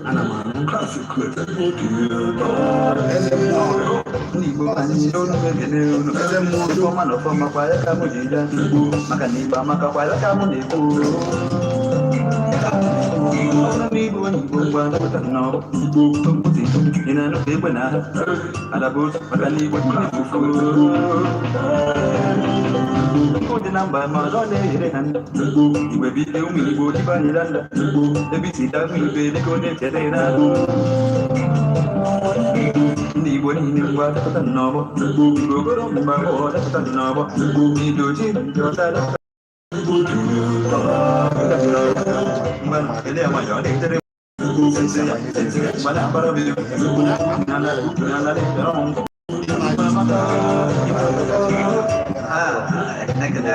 Ana m anụ. Eze mmụọ. Ndị Igbo anyị olu ekene unu. Eze mmụọ. Ọfọma na ọfọma kwa ya ka mụ ji bịa, maka na Igbo amaka kwa ya ka mụ na-ekwu. Ọnụ n'Igbo, onye Igbo, ngwa dapụta nnọọ. Ị na-anụ ka egbe na ha alaba otu, maka na Igbo niile bụ ofu. Nkụ dị na mba ma ọ na-enyere ha ndụ. Igwe bụ ike, ụmụ Igbo dịbe anyị na nda ebe isi da ụmụ ibe dịka onye chere na ndị Igbo niile, ngwa dapụta n'ọgbọ. Igbo okoro, mgbe agbọghọ, dapụta n'ọgbọ. Ndị ojii, ndị ọcha, dapụta ngwa. Ele ya nwayọ, ọ na-etere mgbe na-agbara m egwu na-alarị ọrụ. Ekene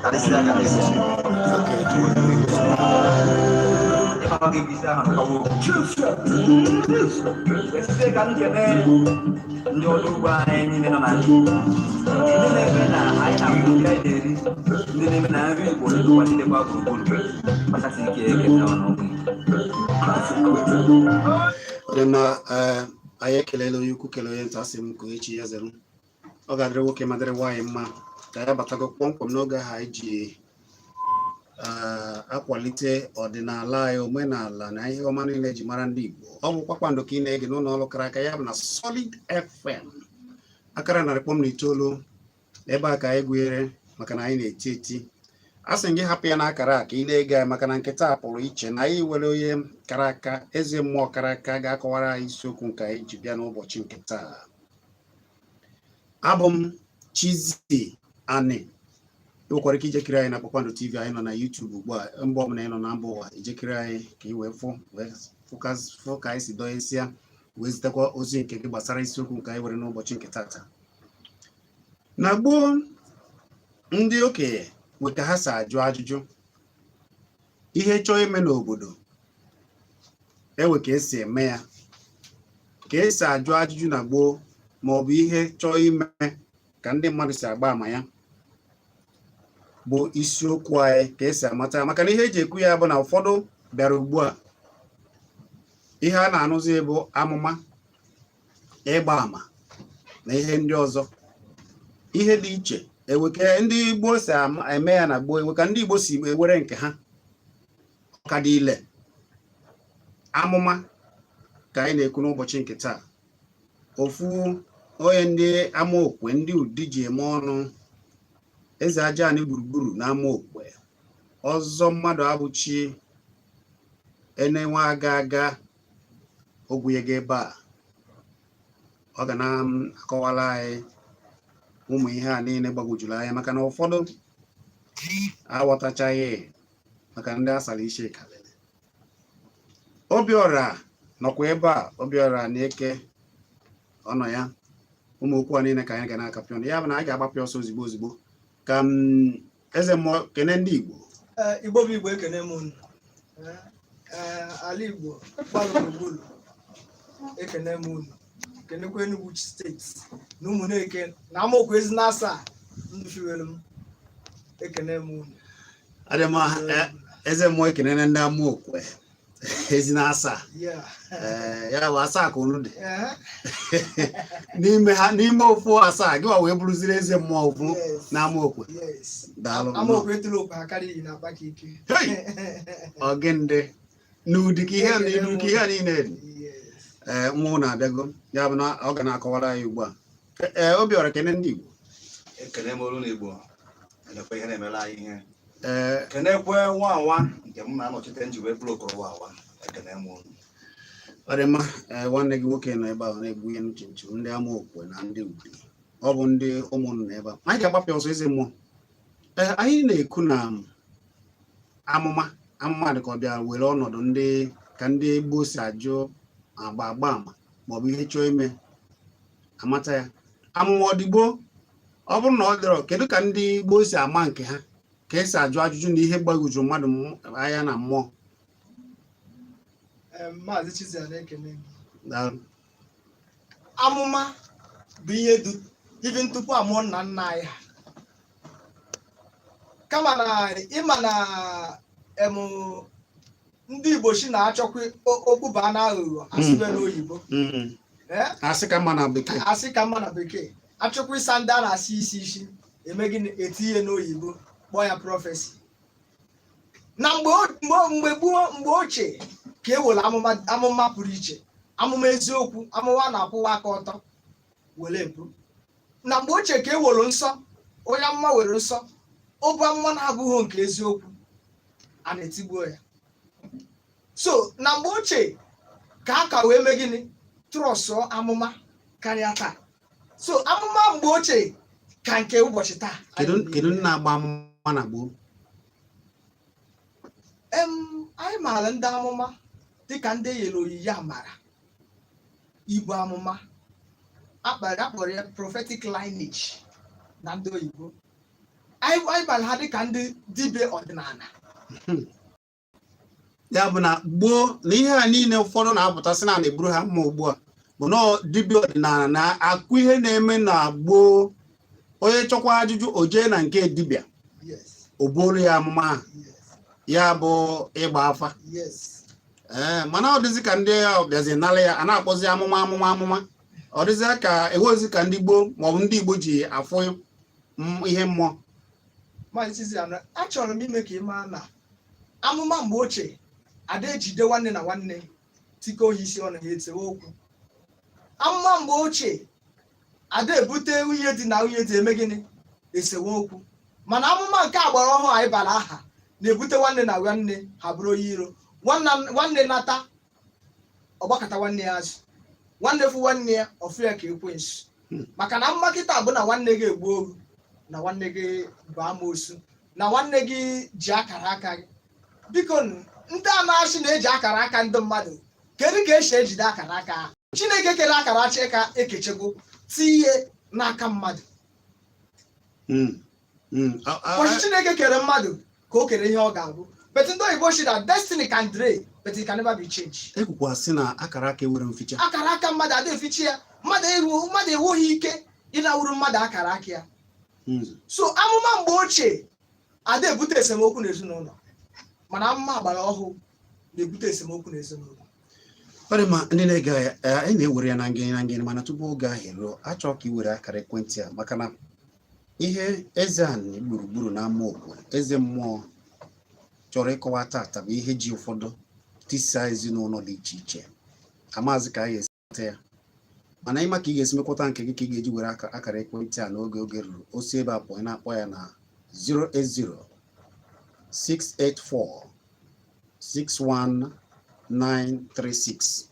karịsịa karịsịa ịmama gị bụ isi ahụ nọkwawa okwu esite. Ka m kene ndị ọrụ ugbo anyị niile nọ na ndị na-eme na anyị na-akwụ ndị anyị na-eri, ndị na-eme na nri Igbo na-akwalitekwa gburugburu kpachasị ike. Ekene ọnụ ụmụ Igbo. Ọ dị mma. Ee, anyị ekelela onye ukwu, kelee onye nta. Asị m ka echi ya zere, ọ ga-adịrị nwoke ma dịrị nwaanyị mma. Ka ya batago kpọmkwem n'oge ahụ anyị ji akwalite ọdịnala anyị, omenala na ihe ọma niile eji mara ndị Igbo. Ọ bụ Kpakpando ka ị na-ege n'ụlọ ọrụ kara aka, ya bụ na Solid FM, akara 100.9. Ebe a ka anyị gụnyere maka na anyị na-eti eti. A sị m gị hapụ ya n'akara a ka ị na-ege anyị, maka na nke taa pụrụ iche na anyị were onye kara aka, eze mmụọ kara aka, ga-akọwara anyị isiokwu nke anyị ji bịa n'ụbọchị nke taa. Abụ m Chizzy Ani. Ị nwekwara ike ijekiri anyị na Kpakpando TV. Anyị nọ na YouTube ugbu a. Mgbe ọbụla ị nọ na mba ụwa, ijekiri anyị ka ị wee fụ, wee fụ ka anyị si dọnyesịa, wee zitekwa ozi nke gị gbasara isiokwu nke anyị were n'ụbọchị nke tata. Na gboo, ndị okenye nwe ka ha si ajụ ajụjụ. Ihe chọọ ime n'obodo, ewe ka esi eme ya, ka esi ajụ ajụjụ na gboo, ma ọ bụ ihe chọọ ime, ka ndị mmadụ si agba ama ya, bụ isiokwu anyị, ka esi amata ya. Maka na ihe eji ekwu ya bụ na ụfọdụ bịara ugbu a, ihe a na-anụzi bụ amụma, ịgba ama na ihe ndị ọzọ, ihe dị iche. Eweke ndị Igbo si eme ya na gboo, ewe ka ndị Igbo si ewere nke ha ọka dị ile. Amụma ka anyị na-ekwu n'ụbọchị nke taa. Ofu onye ndị Amaokwe, ndị Udi ji eme ọnụ, eze aja anyị gburugburu na Amaokwe, ọzọ mmadụ abụchi enenwe aga aga ogwunyego ebe a, ọ ga na-akọwara anyị ụmụ ihe a niile gbagwojuru anya, maka na ụfọdụ aghọtachaghị, maka ndị asara isi kalịrị. Obiọra nọkwa ebe a, Obiọra na-eke ọnọ ya. Ụmụ okwu a niile ka anyị ga na-akapị ọnụ. Ya bụ na anyị ga-agbapụ ọsọ ozigbo ozigbo ka m eze mmụọ kene ndị Igbo. Ee, Igbo bụ Igbo, ekene m unu. Ee, ala Igbo gbara gburugburu, ekene m unu. Kenekwa Enugu Steeti na Ụmụneke na Amaokwu ezi na asaa ndụ fiwelu m. Ekene m unu. Adịma, eze mmụọ ekenere ndị Amaokwe ezi na asaa. Ee, ya bụ asaa ka unu dị n'ime ha, n'ime ofu asaa gịwa wee bụrụziri eze mmụọ ofu Yes. na Amaokwe. Yes. Daalụ nnọọ. Amaokwe etulu okwe ha karịa iyi na akpa ka ike. Hey! Ọgịndị n'ụdị ka ihe n'iru ka ihe a niile dị. Ee, mmụọ na-abịago, ya bụ na ọ ga na-akọwara anyị ugbu a. Ee, Obiọra, kene ndị Igbo. Ekene m olu n'Igbo, elekwa ihe na-emere anyị ihe. Ee. Kenekwe nwa nwa nke m na-anọchite nji wee bụrụ okoro awa. Ekene m unu. Ọ dị mma. Ee, nwanne gị nwoke nọ ebe ahụ na-egbu ihe nchimchim ndị Amaokwe na ndị Udi. Ọ bụ ndị ụmụnna ebe a. Anyị ga-agbapụ ọsọ, eze mmụọ. Ee, anyị na-ekwu na amụma, amụma dị ka ọ bịara were ọnọdụ ndị ka ndị gboo si ajụ agba agba ama, maọbụ ihe chọọ ime, amata ya. Amụma ọdịgbo, ọ bụrụ na ọ dịrọ, kedu ka ndị gboo si ama nke ha, ka esi ajụ ajụjụ na ihe gbagwojuru mmadụ anya na mmụọ? Maazị Chizzy, na-ekene gị. Daalụ. Amụma bụ ihe du even tupu amụọ nna nna anyị ha. Kama na ịma na ndị Igbo si na-achọkwa okwu baa na aghụghọ, asịbe n'oyibo. Eh? Asị ka mma na bekee. Asị ka mma na bekee. Achọkwa ịsa ndị a na-asị isi isi eme gịnị? Etinye n'oyibo, kpọọ ya prophecy. Na mgbe mgbe gboo, mgbe ochie, ka e were amụma, amụma pụrụ iche, amụma eziokwu, amụma na-akwụwa aka ọtọ were ebu. Na mgbe ochie ka e were nsọ, onye amụma were nsọ. Ọ bụ amụma na-abụghị nke eziokwu, a na-etigbuo ya. So na mgbe ochie ka a ka wee mee gịnị? Trustụọ amụma karịa taa. So amụma mgbe ochie ka nke ụbọchị taa. Kedu kedu ndị na-agba amụma na gboo? Anyị maara ndị amụma dịka ndị e nyere oyiyi amara ibu amụma, akpara akpọrọ ya prophetic lineage na ndị oyibo. Anyị maara ha dịka ndị dibịa ọdịnala. Ya bụ na gboo na ihe a niile ụfọdụ na-apụta sị na na-eburu ha mma ugbu a bụ na dibịa ọdịnala na-akụ ihe na-eme na gboo. Onye chọkwa ajụjụ, o jee na nke dibịa, o buolu ya amụma ahụ. Ya bụ ịgba afa. Ee, mana ọ dịzị ka ndị ahụ bịazi nara ya, a na-akpọzi amụma, amụma, amụma. Ọ dịzị ka enwezi ka ndị gboo maọbụ ndị Igbo ji afụ ihe mmụọ. Maazị Chiziana, achọrọ m ime ka ị maa na amụma mgbe ochie ada ejide nwanne na nwanne tikọ ohi isi ọnụ ha etewe okwu. Amụma mgbe ochie ada ebute nwunye di na nwunye di eme gịnị? Esewe okwu. Mana amụma nke agbara ọhụụ anyị bara aha na-ebute nwanne na nwanne ha bụrụ onye iro. Nwanne nata ọgbakọta nwanne ya azụ, nwanne fụ nwanne ya, ọfụ ya ka ekwensu. Maka na mmakịta bụ na nwanne gị egbu oru, na nwanne gị bụ amoosu, na nwanne gị ji akara aka gị. Biko nụ, ndị a na-asị na-eji akara aka ndị mmadụ, kedu ka esi ejide akara aka ahụ? Chineke kere akara aka ekechego tinye n'aka mmadụ. Ụbọchị Chineke kere mmadụ ka o kere ihe ọ ga-abụ. But ndị oyibo si na destiny can delay, but it can never be changed. Ekwukwa sị na akara aka enwere mficha. Akara aka mmadụ ada efichi ya. Mmadụ enweghị ike ịnawuru mmadụ akara aka ya. So amụma mgbe ochie ada ebute esemokwu n'ezinụlọ, mana amụma agbara ọhụụ na-ebute esemokwu n'ezinụlọ. Ọ dị mma. Ndị na-ege anyị, anyị na-ewere ya na ngịnị na ngịnị, mana tupu oge ahụ eruo, achọ ka ị were akara ekwentị a, maka na ihe eze anị gburugburu na Amaokwe, eze mmụọ, chọrọ ịkọwa tata bụ ihe ji ụfọdụ tisaa ezinụlọ dị iche iche. Amaazị ka anyị ga-esite ya, mana ịma ka ị ga-esi mekwata nke gị ka ị ga-eji were akara ekwentị a n'oge oge ruru. O si ebe a pụọ, ị na-akpọ ya na 080 684 61936,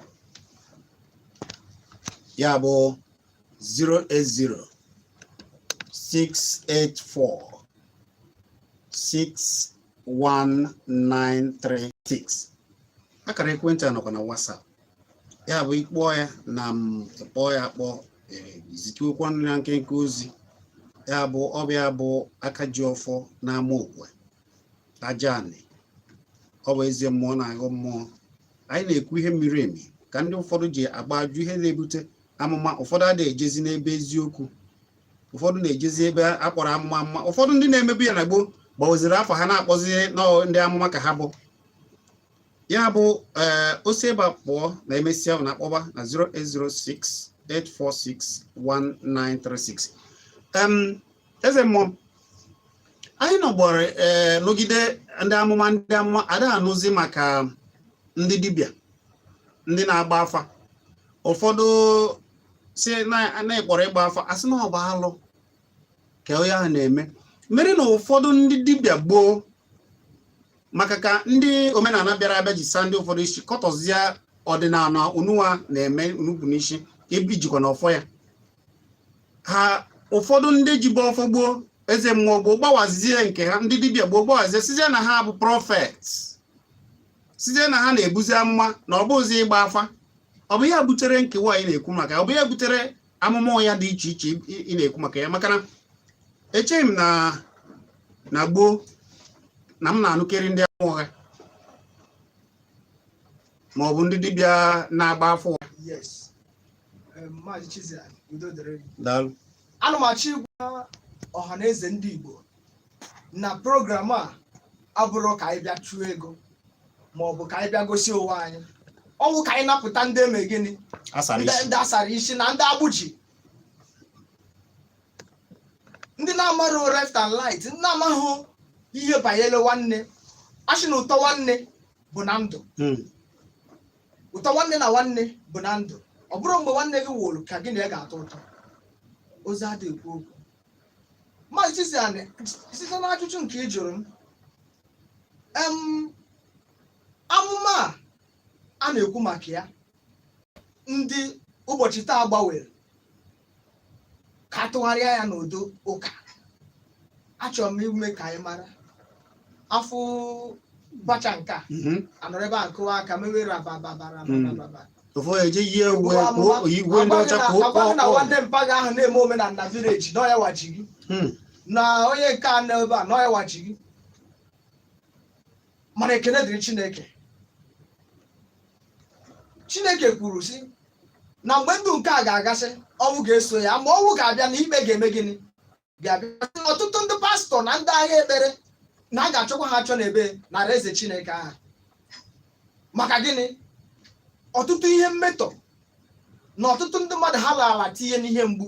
ya bụ 080 684 61936. Akara ekwentị a nọkwa na WhatsApp. Ya bụ ịkpọọ ya na m ịkpọọ ya akpọ, zituokwa na nkenke ozi. Ya bụ ọbịa bụ aka ji ọfọ na Amaokwe Ajanị. Ọ bụ eze mmụọ na-aghọ mmụọ. Anyị na-ekwu ihe miri emi ka ndị ụfọdụ ji agba ajụ ihe na-ebute amụma. Ụfọdụ adịghị ejezi n'ebe eziokwu, ụfọdụ na-ejezi ebe a kpọrọ amụma amụma. Ụfọdụ ndị na-emebi ya na gboo gbawoziri afọ ha na-akpọzi nọọ ndị amụma ka ha bụ. Ya bụ, ee, osi ebe a pụọ na emesịa na akpọba na 0806 846 1936. Eze mmụọ, anyị nọgbọrọ, ee, nụgide ndị amụma, ndị amụma ada anụzi maka ndị dibịa, ndị na-agba afa. Ụfọdụ si na ịkpọrọ ịgba afa, asị na ọ bụ alụ ka onye ahụ na-eme. Mere na ụfọdụ ndị dibịa gboo, maka ka ndị omenala bịara abịa ji saa ndị ụfọdụ isi, kọtọzie ọdịnala unuwa na-eme unukwu n'isi ebe ijikwa na ọfọ ya ha. Ụfọdụ ndị jibu ọfọ gboo, eze mmụọ gboo, gbawazie nke ha. Ndị dibịa gboo gbawazie, sizie na ha bụ prophet, sizie na ha na-ebuzi amụma, na ọ bụzi ịgba afa. Ọ bụ ya butere nkewa anyị na-ekwu maka ya? Ọ bụ ya butere amụma ya dị iche iche ị na-ekwu maka ya? Maka na echeghị m na gboo na m na-anụkeri ndị amụma ụgha ma ọ bụ ndị dibịa na-agba afa ụgha. Yes. Maazị Chiziani, udo dịrị gị. Daalụ. Ana m achọ ịgwa ọha na eze ndị Igbo Na program a abụrụ ka anyị bịa chụọ ego ma ọ bụ ka anyị bịa gosi ụwa anyị. Ọ bụ ka anyị napụta ndị eme gịnị? Asara ndị isi. Ndị asara isi na ndị agbụji, ndị na-amarụ left and right, ndị na-amaghị ihe banyere nwanne. Asị na ụtọ nwanne bụ na ndụ. Ụtọ nwanne na nwanne bụ na ndụ. Ọ bụrụ mgbe nwanne gị nwụrụ ka gị na ya ga-atọ ụtọ. Ozi adị ekwu okwu. Maazị Chiziani, site n'ajụjụ nke ị jụrụ m, amụma a a na-ekwu maka ya, ndị ụbọchị taa gbanwere ka atụgharịa ya n'udo ụka, achọrọ m ime ka anyị mara afọ bacha nke a anọrọ ebe a kụwa aka, mewe rababababababa. Ofu onye je yie uwe uwe ndị ọcha ka Agwaghị na ọ nwanne mpaghara ahụ na-eme omenala na village nọ ya waji gị, na onye nke a nọ ebe a nọ ya waji gị. Mana ekene dịrị Chineke. Chineke kwuru sị na mgbe ndụ nke a ga-agasị, ọnwụ ga-eso ya. Mgbe ọnwụ ga-abịa na ikpe ga-eme gịnị? Ga-abịa. Ọtụtụ ndị pastọ na ndị agha ekpere na a ga-achọkwa ha achọ n'ebe na eze Chineke ahụ. Maka gịnị? Ọtụtụ ihe mmetọ na ọtụtụ ndị mmadụ ha lara tinye n'ihe mgbu.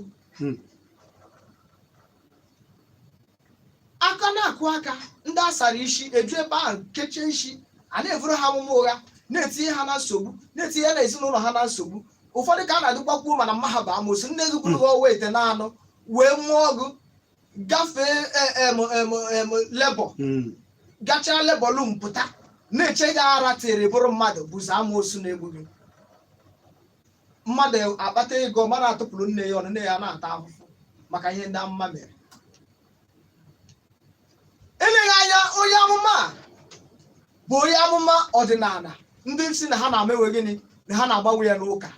Aka na-akụ aka, ndị asara isi eju ebe ahụ kechie isi, a na-evuru ha amụma ụgha, na-etinye ha na nsogbu, na-etinye na ezinụlọ ha na nsogbu. Ụfọdụ ka a na-adịkwakwuo mana mma ha bụ amosu. Nne gị kwuru gị ọwa ite na anụ wee mụọ gị, gafee labour, gachaa labour room pụta, na-eche gị ara tiri bụrụ mmadụ bụzi amoosu na-egbu gị. Mmadụ akpata ego mara atụpụrụ nne ya ọnụ, nne ya na-ata ahụhụ maka ihe ndị amụma mere. Eleghị anya onye amụma a bụ onye amụma ọdịnala, ndị si na ha na-amewe gịnị, na ha na-agbanwe ya n'ụka.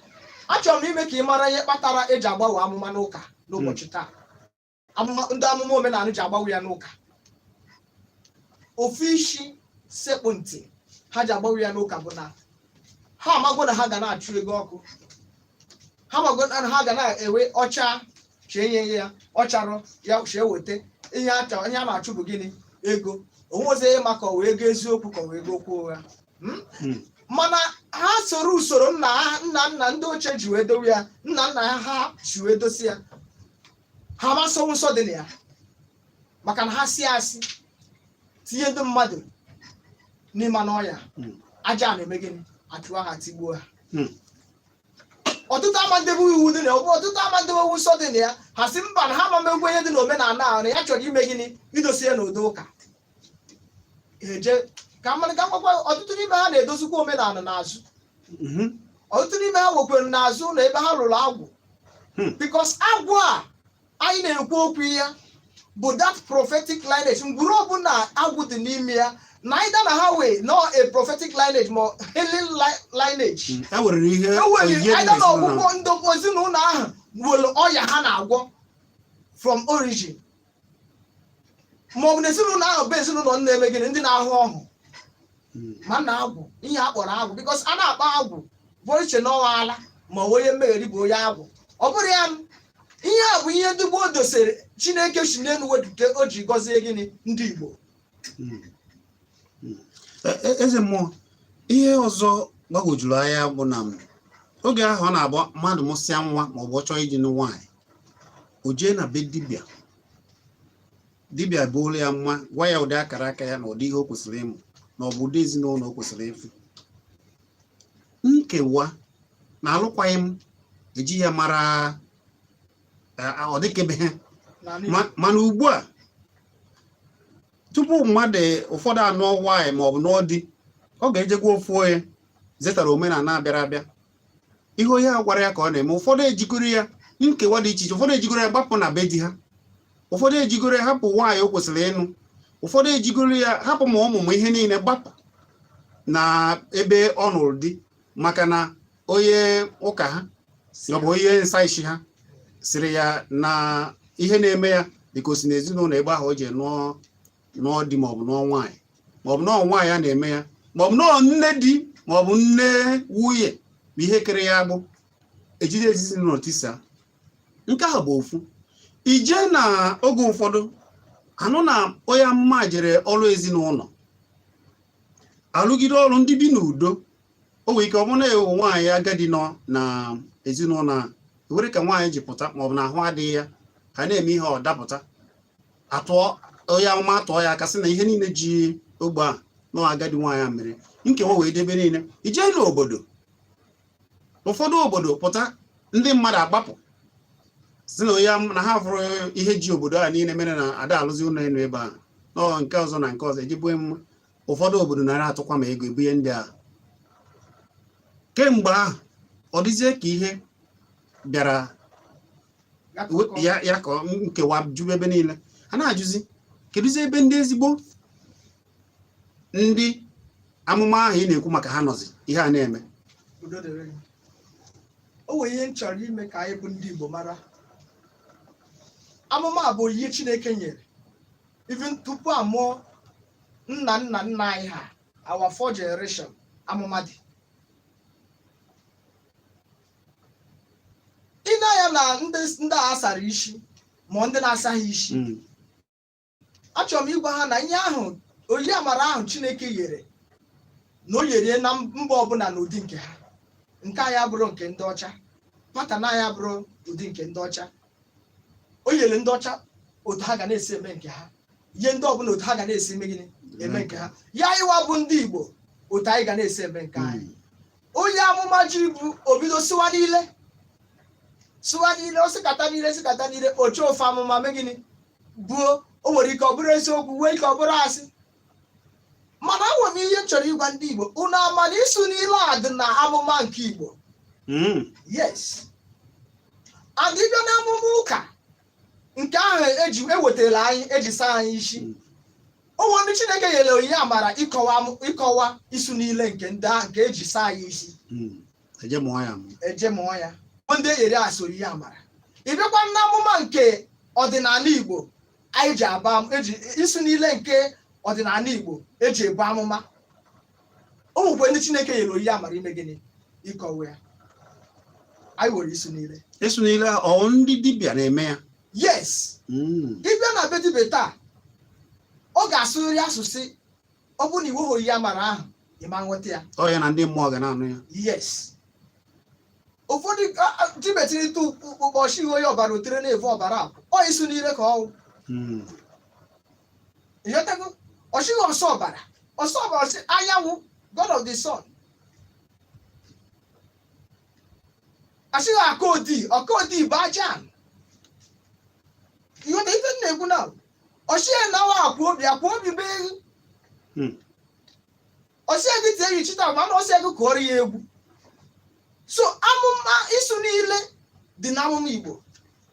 Achọrọ m ime ka ị mara ihe kpatara eji agbanwe amụma n'ụka n'ụbọchị taa. Amụma ndị amụma omenala ji agbanwe ya n'ụka, ofu isi sekpụ ntị ha ji agbanwe ya n'ụka bụ na ha amago na ha ga na-achụ ego ọkụ, ha amago na ha ga na-ewe ọcha chee nye ya ọcharụ ya chee weta ihe achọ. Ihe a na-achụ bụ gịnị? Ego. Onwe ozi ihe maka ọwa ego eziokwu ka ọwa ego okwu ụgha. Mana ha soro usoro nna ha, nna nna ndị ochie ji wee dowe ya, nna nna ha ha si wee dosi ya, ha amasọwụ nsọ dị na ya, maka na ha si asị tinye ndị mmadụ n'ịma n'ọya. Aja a na-eme gịnị? Achụwa ha, tigbuo ha. Ọtụtụ ama ndebe iwu dị na ya, ọtụtụ ama ndebe iwu nsọ dị na ya. Ha si mba, na ha ama megwe ihe dị n'omenala ahụ, na ya chọrọ ime gịnị? Idosi ya n'ụdị ụka. Eje ka mmadụ ka mgbakwa. Ọtụtụ n'ime ha na-edozikwa omenala n'azụ. Ọtụtụ n'ime ha nwekwara n'azụ na ebe ha lụrụ agwụ, because agwụ a anyị na-ekwu okwu ya bụ that prophetic lineage. Ngwuru ọbụla agwụ dị n'ime ya, na either na ha wee nọ a prophetic lineage ma healing lineage. E nwere ihe Ewere onyinye dị either na n'ezinụlọ. Ọgwụgwọ ndị ezinụlọ ahụ nwere ọya ha na-agwọ from origin, ma ọ bụ na ezinụlọ ahụ bụ ezinụlọ na-eme gịnị? Ndị na-ahụ ọhụ. Ma na agwụ, ihe a kpọrọ agwụ, because a na-akpọ agwụ bụ iche n'ọnwa ala, ma ọ bụ onye mmegheri bụ onye agwụ. Ọ bụrụ ya, ihe a bụ ihe ndị gboo dosere, Chineke si n'elu wepụta, o ji gọzie gịnị? Ndị Igbo. Eze mmụọ, ihe ọzọ gbagwojuru anya bụ na oge ahụ ọ na-agba mmadụ mụsịa nwa ma ọ bụ ọ chọọ iji nụ nwaanyị, o jee na be dibịa. Dibịa buolu ya mma, gwa ya ụdị akara aka ya na ụdị ihe o kwesịrị ịmụ na ọ bụ ụdị ezinụlọ o kwesịrị ịfụ. Nkewa na alụkwaghị m eji ya mara ọ dịkebe ha. N'ala Mana ugbu a, tupu mmadụ ụfọdụ anụọ nwaanyị ma ọ bụ nụọ di, ọ ga-ejekwa ofu onye zetara omenala bịara abịa, ihe onye a gwara ya ka ọ na-eme. Ụfọdụ ejikọrọ ya nkewa dị iche iche, ụfọdụ ejikọrọ ya gbapụ na be di ha, ụfọdụ ejikọrọ ya hapụ nwaanyị o kwesịrị ịnụ, ụfọdụ ejikọrọ ya hapụ ma ụmụ ma ihe niile, gbapụ na ebe ọ nụrụ di, maka na onye ụka ha maọbụ onye nsaishi ha sịrị ya na ihe na-eme ya dịka o si n'ezinụlọ ebe ahụ o ji nụọ di maọbụ nụọ nwaanyị, maọbụ nọọ nwaanyị a na-eme ya, maọbụ nọọ nne di maọbụ nne nwunye bụ ihe kere ya agbụ, ejide ezinụlọ tisa. Nke ahụ bụ ofu ije. Na oge ụfọdụ Anụ na onye amụma jere ọrụ ezinụlọ alụgide ọrụ ndị bi n'udo, o nwere ike ọ bụrụ na ewu nwaanyị agadi nọ na ezinụlọ a were ka nwaanyị ji pụta, maọbụ na ahụ adịghị ya, ha na-eme ihe ọ dapụta, atụọ onye amụma atụọ ya aka sị na ihe niile ji ogbe a nọ agadi nwaanyị a mere nkewa wee debe niile. Ijee n'obodo ụfọdụ obodo pụta, ndị mmadụ agbapụ si na onye na ha fụrụ ihe ji obodo a niile mere na ada alụzi ụlọ elu ebe a nọ nke ọzọ na nke ọzọ ejibue mma. Ụfọdụ obodo nara atụkwa ma ego ebunye ndị a. Kemgbe ahụ ọ dịzie ka ihe bịara ya ka nkewa jube ebe niile. A na-ajụzi, kedụzi ebe ndị ezigbo ndị amụma ahụ ị na-ekwu maka ha nọzi ihe a na-eme? Udo dịrị gị. O nwere ihe m chọrọ ime ka anyị bụ ndị Igbo mara. Amụma bụ ihe Chineke nyere even tupu a mụọ nna nna nna anyị ha, our four generation. Amụma dị ị na-anya na ndị a sara isi ma ndị na-asaghị isi. Achọrọ m ịgwa ha na ihe ahụ, oyi amara ahụ Chineke nyere, na o nyere na mba ọbụla n'ụdị nke ha. Nke anyị abụrụ nke ndị ọcha, pattern anyị abụrụ ụdị nke ndị ọcha. O nyere ndị ọcha otu ha ga na-esi eme nke ha, ihe ndị ọbụla otu ha ga na-esi eme gịnị, eme nke ha. Ya ịwa bụ ndị Igbo, otu anyị ga na-esi eme nke anyị. Onye amụma ji bụ obido siwa niile, siwa niile, o sikata niile, sikata niile, oche ofe amụma mee gịnị, buo. O nwere ike ọ bụrụ eziokwu, nwee ike ọ bụrụ asị, mana enwere m ihe m chọrọ ịgwa ndị Igbo. Unu ama na isu n'ile a dị na amụma nke Igbo? Yes, and ịbịa na amụma ụka nke ahụ eji ewetara anyị, eji saa anyị isi, o nwere ndị Chineke nyere onyinye amara ịkọwa isu niile nke ndị ahụ nke eji saa anyị isi. Eje mụọ ya. Eje mụọ ya. Ndị enyere asị onyinye amara. Ị bịakwa n'amụma nke ọdịnala Igbo anyị ji aba, eji isu niile nke ọdịnala Igbo eji ebu amụma, o nwekwa ndị Chineke nyere onyinye amara ime gịnị, ịkọwa ya. Anyị nwere isu niile. Isu niile, ọ ndị dibịa na-eme ya? Yes. Ịbịa na be dibịa taa, ọ ga-asụrịrị asụsụ. Ọ bụrụ na iweghị onyinye amara ahụ, ị ma nghọta ya. Ọ ya na ndị mmụọ ga na-anụ ya. Yes, ụfọdụ dibịa tinite ụbọchị onye ọbara otere na-evu ọbara apụ, ọ isu niile ka ọwụ. Ịghọtago? Ọchịghị ọsọ ọbara, ọsọ ọbara, ọsị anyanwụ, god of the sun. Asịghị akaodi, ọkaodi bụ aja. Ịghọta ife m na-ekwu na ọchịghị nawa akwa obi, akwa obi bụ egwu. Ọsị gị tie gị chita, mana ọsị gị kụọrọ ya egwu. So amụma isu niile dị n'amụma Igbo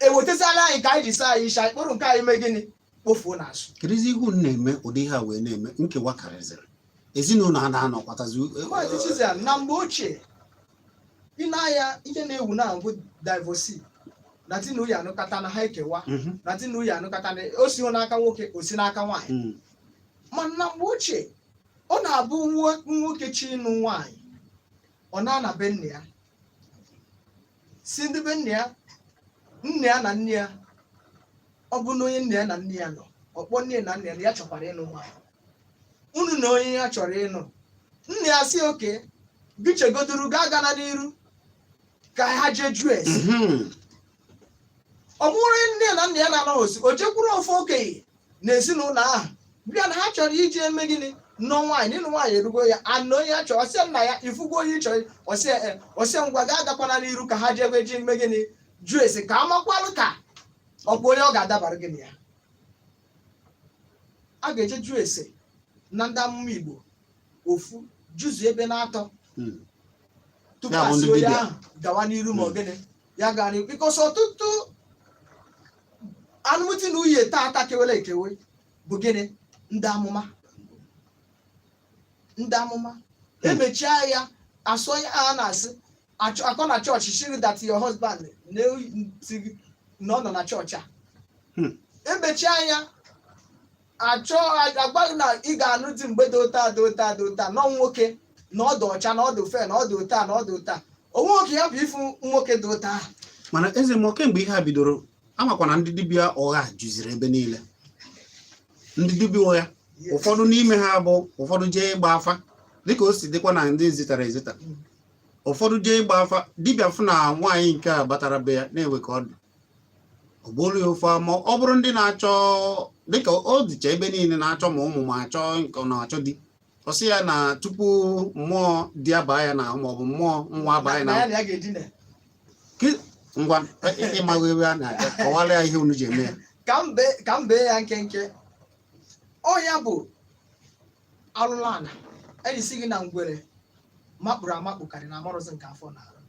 ewetazala anyị ka anyị ji saa anyị isi, anyị kpụrụ nke anyị mee gịnị, kpofuo n'azụ. Kedụzi ihu m na-eme ụdị ihe a wee na-eme nkewa karịzịrị ezinụlọ ha na-anọkwatazi? Maazị Chizia, na mgbe ochie, ị na-anya ihe na-ewu na mbụ divorce, na di na nwunye anụkata na ha ekewa, na di na nwunye anụkata na o si n'aka nwoke, o si n'aka nwaanyị. Mana na mgbe ochie, ọ na-abụ nwoke chi ịnụ nwaanyị, ọ na-ana be nna ya, si ndị be nna ya, nna ya na nne ya, ọ bụ na onye nna ya na nne ya nọ, ọkpọ nne na nna ya na ya chọkwara ịnụ nwaanyị, unu na onye ya chọrọ ịnụ. Nna ya si oke gị chegoduru, gaa gana n'iru ka ha jee jụọ ese. Ọ bụrụ nne na nna ya na-anọghị osi, o jekwuru ofe okenye na ezinụlọ ahụ bịa na ha chọrọ iji eme gịnị, nụọ nwaanyị, ịnụ nwaanyị erugo ya, anụ onye ya chọrọ. Ọsịa nna ya, ifugo onye ị chọrọ? Ọsịa e. Ọsịa ngwa, gaa agakwana n'iru ka ha jee ji eme gịnị, jụọ ese, ka amakwalụ ka ọkwa onye ọ ga-adabara gịnị ya. A ga-eje jụọ ese na ndị amụma Igbo ofu jụzu ebe na-atọ tupu Ya bụ asị ndị onye dibịa. ahụ gawa n'iru ma ọ gịnị ya gaa n'iru, because ọtụtụ alụmdi na nwunye taata kewere ekewe bụ gịnị, ndị amụma, ndị amụma. Emechaa ya, asụ onye a na-asị akọ na chọọchị shiri that your husband na ọ nọ na chọọchị a. Emechaa ya, achọ agbaghị na ị ga-anụ di mgbe dị ụta dị ụta dị ụta nọ nwoke na ọdụ ọcha na ọdụ fe na ọdụ ụta na ọdụ ụta onwe nwoke ya bụ ifu nwoke dị ụta ahụ. Mana eze m, kemgbe ihe a bidoro, amakwa na ndị dibịa ụgha juziri ebe niile. Ndị dibịa ụgha, ụfọdụ n'ime ha bụ ụfọdụ jee ịgba afa, dịka o si dịkwa na ndị zitara ezita. Ụfọdụ jee ịgba afa, dibịa fụ na nwaanyị nke a batara be ya na-ewe ka ọ dị, ọ bụrụ ya ofe ama. Ọ bụrụ ndị na-achọ, dịka o dịcha ebe niile, na-achọ ma ụmụ ma achọ nke ọ na-achọ di, ọ sị ya na tupu mmụọ di abaa ya n'ahụ maọbụ mmụọ nwa abaa ya na ya n'ahụ na ya ga-edina. Ngwa, ịmaghị ebe a na-aga, kọwara ya ihe unu ji eme ya. Ka m bee ya nkenke. Ọ ya bụ alụla ana eji si gị na ngwere makpụrụ amakpụ karị na amarụzi nke afọ na-arụ.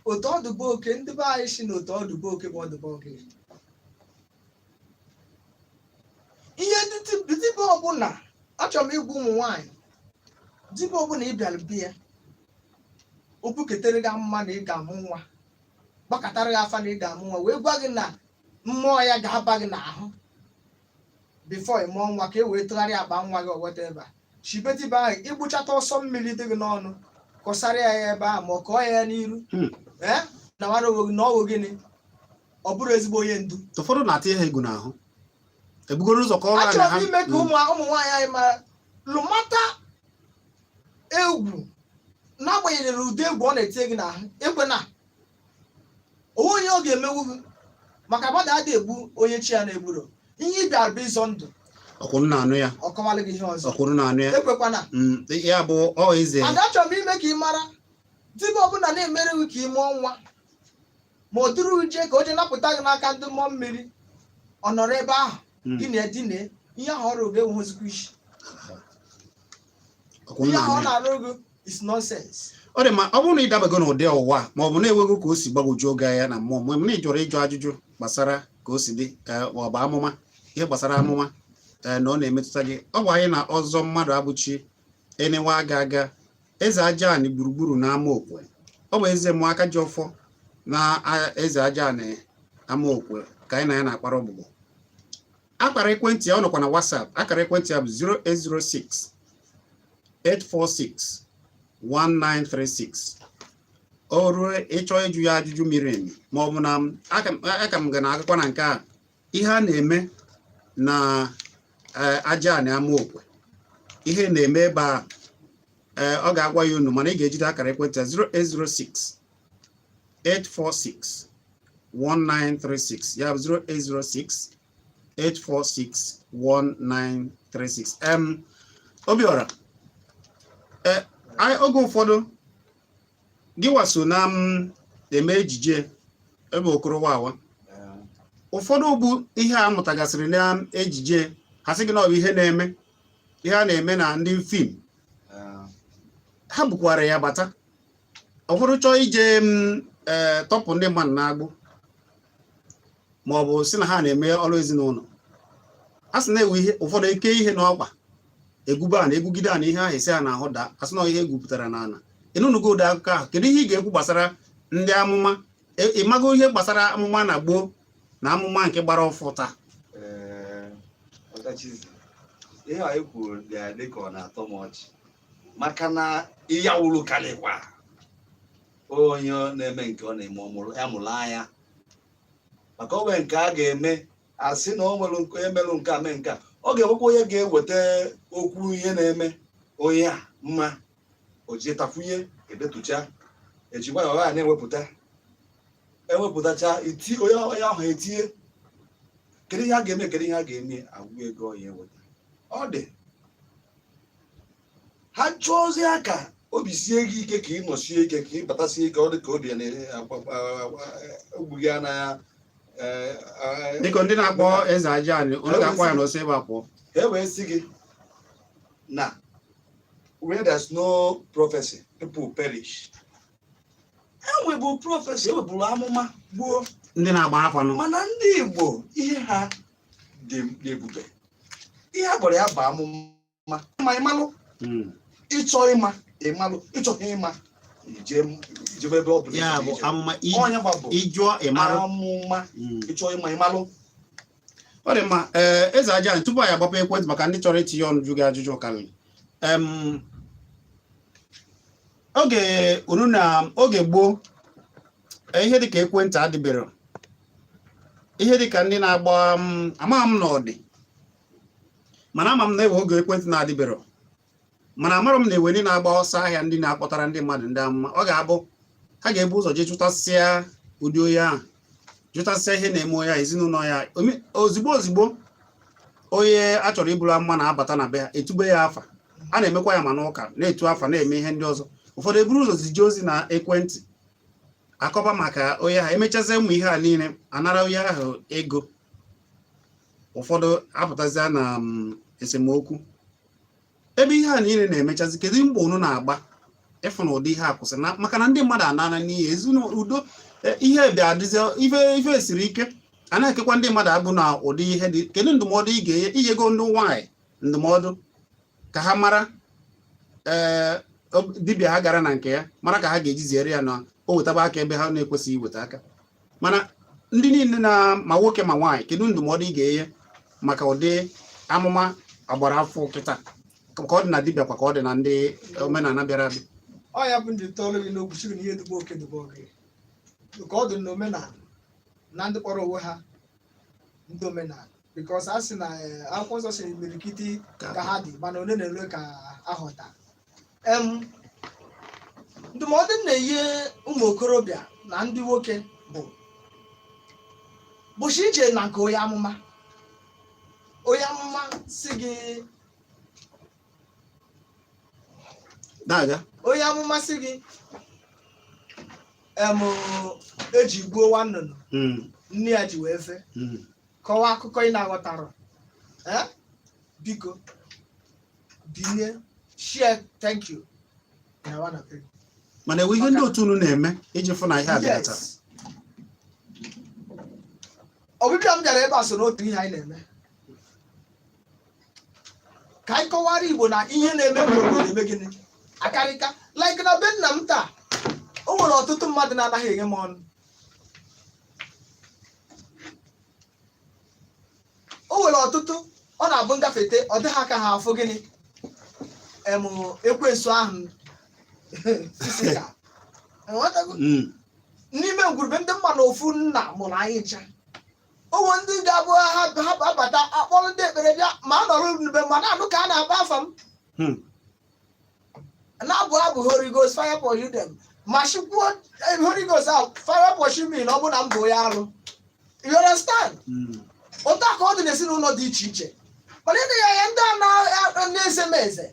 Otu ọdụbọ oke, ndị be anyị si na otu ọdụbọ oke bụ ọdụbọ oke. Ihe dibịa ọbụla, achọrọ m ịgwa ụmụ nwaanyị, dibịa ọbụla ị bịara bi ya, o buketere gị amụma na ị ga-amụ nwa, gbakọtara gị afa na ị ga-amụ nwa, wee gwa gị na mmụọ ya ga-aba gị n'ahụ before ị mụọ nwa, ka e wee tụgharịa akpa nwa gị ọweta ebe a, shibe dibịa ahụ igbuchata ọsọ mmiri dị gị n'ọnụ, kọsara ya ya ebe ahụ, ma ọ kọọ ya ya n'iru. Ee, na nwara onwe gị na ọwụ gịnị, ọ bụrụ ezigbo onye ndu. Ụfọdụ na-atị ha egwu n'ahụ, ebugoro ụzọ kọọrọ ha na Achọrọ ha m ime ka ụmụ nwaanyị anyị mara lụmata egwu. N'agbanyeghị ụdị egwu ọ na-etinye gị n'ahụ, ekwena onwe onye ọ ga-emewu gị, maka mmadụ adịghị egbu onye chi ya na-egburo. Ihe ị bịara bụ ịzọ ndụ. Ọkwụrụ na-anụ ya. Ọ kọwalụ gị ihe ọzọ. Ọkwụrụ na-anụ ya. Ekwekwana. Ya bụ ọ eze. Ada, achọrọ m ime ka ị mara, dibịa ọbụla na-emere gị ka ị mụọ nwa, ma ọ dụrụ jee ka o jee napụta gị n'aka ndị mmụọ mmiri, ọ nọrọ ebe ahụ gị na edine, ihe ahụ ọrụ ga-enweghịzikwa isi. Ọkwụrụ Ihe ahụ ọ na-anụ ya. na-arụ gị is nonsense. Ọ dị mma. Ọ bụrụ na ị dabago n'ụdị ọwụwa a, ma ọ bụ na-enweghị ka o si gbagwojuo oge anya na mmụọ, ma na ị jụrụ ịjụ ajụjụ gbasara ka o si dị, ma ọ bụ amụma, ihe gbasara amụma, na ọ na-emetụta gị, ọ bụ anyị na ọzọ mmadụ abụchi enewa aga aga, eze aja anị gburugburu na ama okwe. Ọ bụ eze mmụọ aka ji ọfọ na eze aja anị ama okwe ka anyị na ya na-akpara ọgbụgbọ. Akara ekwentị ya, ọ nọkwa na WhatsApp. Akara ekwentị ya bụ 0806 846 1936. O ruo ịchọ ịjụ ya ajụjụ miri emi, ma ọ bụ na aka m ga na-agakwa na nke a, ihe a na-eme na aja anị ama okwe, ihe na-eme ebe a, ee, ọ ga-agwa ya unu. Mana ị ga-ejide akara ekwentị ya, 0806 846 1936. Ya bụ 0806 846 1936. Obiọra, ee, oge ụfọdụ gị waso na m eme ejije ebe okorowawa, ụfọdụ bụ ihe a mụtagasịrị na ejije, ha sị gị na ọ bụ ihe na-eme, ihe a na-eme na ndị film, ha bukwara ya bata. Ụfọdụ chọọ ije m ee tọpụ ndị mmadụ na-agbụ, ma ọ bụ si na ha na-eme ọrụ ezinụlọ, a sị na-ewe ihe ụfọdụ eke ihe n'ọkpa, egwube a na egwugide a na ihe ahụ esi ha n'ahụ daa, a sị na ihe egwupụtara n'ala. Ịnụnụgo ụdị akụkọ ahụ? Kedu ihe ị ga-ekwu gbasara ndị amụma? Ịmago ihe gbasara amụma na gboo na amụma nke gbara ọfụ taa? Ee, ọkachizi, ihe a kwuru dị ka ọ na-atọ m ọchị, maka na ịyawuru karịkwa onye na-eme nke ọ na-eme, ọmụrụ ya mụrụ anya, maka o nwere nke a ga-eme, asị na o nwere nke emerụ, nke a mee nke a, ọ ga-enwekwa onye ga-eweta okwu ihe na-eme onye a mma, o jie tafunye edetucha, ejikwa ya ọgha na-ewepụta ewepụtacha iti onye onye ahụ etinye. Kedu ihe a ga-eme? Kedu ihe a ga-eme? Agwụ ego ya eweta, ọ dị ha chọọzie ka obi sie gị ike, ka ị nọsie ike, ka ị batasie ike. Ọ dị ka obi ogbu gị anaghị. Dịka ndị na-akpọ eze aja anị, onye ga-akpọ ya n'ọsọ ebe a pụọ. Ka e wee sị gị na where there's no prophecy, people perish. Enwebu prophecy, eweburu amụma gboo. Ndị na-agba afa nụ. Mana ndị Igbo, ihe ha dị ebube, ihe a gwara ya bụ amụma ma ịmalụ. Ịchọ ịma, ịmalụ. Ịchọghị ịma, ije ijebe ebe ọ bụla. Ya bụ amụma. Onye gba bụ ịjụọ, ịmarụ. Amụma. Ịchọ ịma, ịmalụ. Ọ dị mma. Ee, eze aja anyị, tupu anyị agbapụ ekwentị maka ndị chọrọ itinye ọnụ jụ gị ajụjụ karịrị, oge unu na oge gboo, ihe dịka ekwentị adịbero, ihe dịka ndị na-agba m, amaghị m na ọ dị. Mana ama m na ewe oge ekwentị na-adịbero, mana amarọ m na ewe ndị na-agba ọsọ ahịa, ndị na-akpọtara ndị mmadụ ndị amụma, ọ ga-abụ ha ga-ebu ụzọ jee jụtasịa ụdị onye ahụ, jụtasịa ihe na-eme onye ahụ, ezinụlọ ya. Ozigbo ozigbo onye a chọrọ iburu amụma na-abata na be ha, etube ya afa. A na-emekwa ya ma n'ụka na-etu afa, na-eme ihe ndị ọzọ. Ụfọdụ eburu ụzọ zije ozi na ekwentị, akọba maka onye ha. Emechazie ụmụ ihe a niile, anara onye ahụ ego. Ụfọdụ apụtazịa na esemokwu ebe ihe a niile na-emechazi. Kedu mbọ unu na-agba ịfụ na ụdị ihe a kwụsịrị na maka na ndị mmadụ anana n'iyi ezinụlọ udo, ihe bịa adịzie ife ife siri ike, a na-ekekwa ndị mmadụ abụ na ụdị ihe dị? Kedu ndụmọdụ ị ga-enye inyego ndị nwaanyị, ndụmọdụ ka ha mara ee dibịa ha gara na nke ya, mara ka ha ga-eji ziere ya na o wetaba aka ebe ha na-ekwesịghị iweta aka? Mana ndị niile na ma nwoke ma nwaanyị, kedu ndụmọdụ ị ga-enye maka ụdị amụma agbara afọ kịta, ka ọ dị na dibịa kwa, ka ọ dị na ndị omenala bịara abịa? Ọ ya bụ ndị tọọrọ gị n'okwu sị gị na ihe dugbo oke dugbo oke, ka ọ dị n'omenala na ndị kpọrọ onwe ha ndị omenala, because a sị na akwụkwọ nsọ sị imirikiti ka ha dị, mana one na-ele ka aghọta. Ndụmọdụ m na-enye ụmụ okorobịa na ndị nwoke bụ bụchi ije na nke onye amụma. Onye amụma si gị na-aga. Onye amụma si gị eji gbuo nwa nnụnụ nne ya ji wee fe kọwaa akụkọ ị na-aghọtara. Biko binye share, thank you na wana pe. Mana ewe ihe ndị otu unu na-eme iji fụ na ihe a bịara? Yes. Ọbịbịa m bịara ebe a so n'otu ihe anyị na-eme ka anyị kọwara Igbo na ihe na-eme n'obodo na-eme gịnị akarịka. Like na be nna m taa, o nwere ọtụtụ mmadụ na-anaghị enye m ọnụ. O nwere ọtụtụ ọ na-abụ ngafete, ọ dịghị aka ha afụ gịnị em ekwensu ahụ physical. Enwetago? N'ime ngwurube ndị mma na ofu nna mụrụ anyị ncha, ụmụ ndị ga-abụ ha ha abata, akpọrọ ndị ekpere bịa, ma a nọrọ n'ube ma na-anụ ka a na-akpa afa m na-abụ abụ "Holy Ghost fire pursue them", ma shikwuo "Holy Ghost ahụ fire pursue me" na ọ bụ na m bụ onye alụ. You understand? Otu a ka ọ dị n'ezinụlọ dị iche iche. Mana ịdị ya ya ndị a na-eze m eze,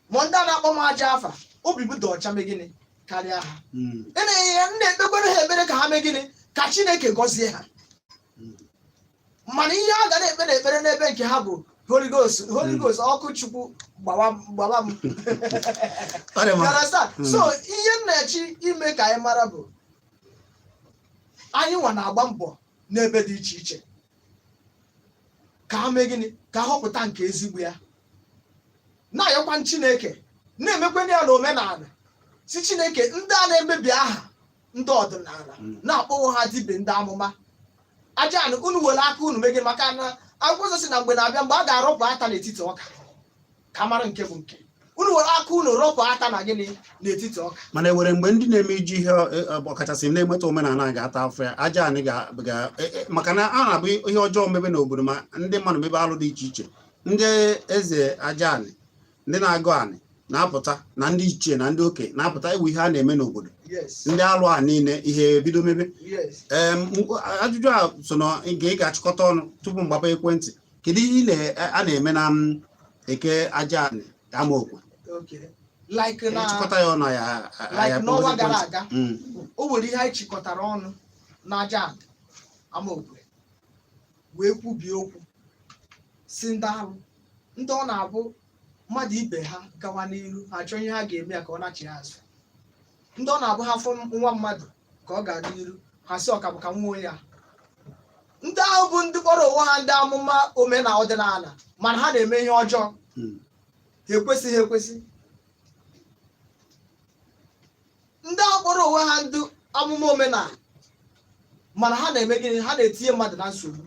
ma ndị a na-akpọ m aja afa, obi m dị ọcha mee gịnị karịa ha. Ị na-enye ya, m na-ekpekwere ha ekpere ka ha mee gịnị, ka Chineke gọzie ha. Mana ihe a ga na-ekpe n'ekpere n'ebe nke ha bụ "Holy Ghost, Holy Ghost, ọkụ Chukwu gbawa m, gbawa m." Ọ dị mma. You understand? Mm. So ihe m na-echi ime ka anyị mara bụ anyị nwa na-agba mbọ n'ebe dị iche iche ka ha mee gịnị, ka ha họpụta nke ezigbo ya, na-ayọkwa Chineke, na-emekwenye ya n'omenala, si Chineke ndị a na-emebi aha ndị ọdịnala na-akpọwo ha dibịa, ndị amụma aja anụ, unu were aka unu mee gịnị, maka na akwụkwọ nsọ si na mgbe na-abịa mgbe a ga-arọpụ ata n'etiti ọka ka mara nke bụ nke. Unu were aka unu rọpụ ata na gịnị n'etiti ọka. Mana ewere mgbe ndị na-eme iji ihe ọkachasị na-enweta omenala a ga-ata afọ ya aja anyị ga maka na a na-abụ ihe ọjọọ mebe n'obodo, ma ndị mmadụ mebe alụ dị iche iche, ndị eze aja anị, ndị na-agụ anị na-apụta, na ndị ichie na ndị okenye na-apụta iwu ihe a na-eme n'obodo. Ndị alụ a niile, ihe ebido mebe. Ajụjụ a so na nke ị ga-achịkọta ọnụ tupu mgbapa ekwentị. Kedu ihe a na-eme na eke aja anị Amaokwe? Okay, like na ịchịkọta ya ọnụ ya like ya n'ọnwa kpọọ gara ekwentị. aga, o nwere ihe anyị chịkọtara ọnụ n'aja Amaokwe wee kwubie okwu si ndị alụ, ndị ọ na-abụ mmadụ ibe ha gawa n'iru, ha chọọ ihe ha ga-eme ya ka ọ nachi azụ, ndị ọ na-abụ ha fụ nwa mmadụ ka ọ ga n'iru, ha sị ọka bụ ka nwa onye a. Ndị ahụ bụ ndị kpọrọ onwe ha ndị amụma omena ọdịnala, mana ha na-eme ihe ọjọọ. Ha ekwesịghị ekwesị. Ndị ahụ kpọrọ onwe ha ndị amụma omenala, mana ha na-eme gịnị? Ha na-etinye mmadụ na nsogbu,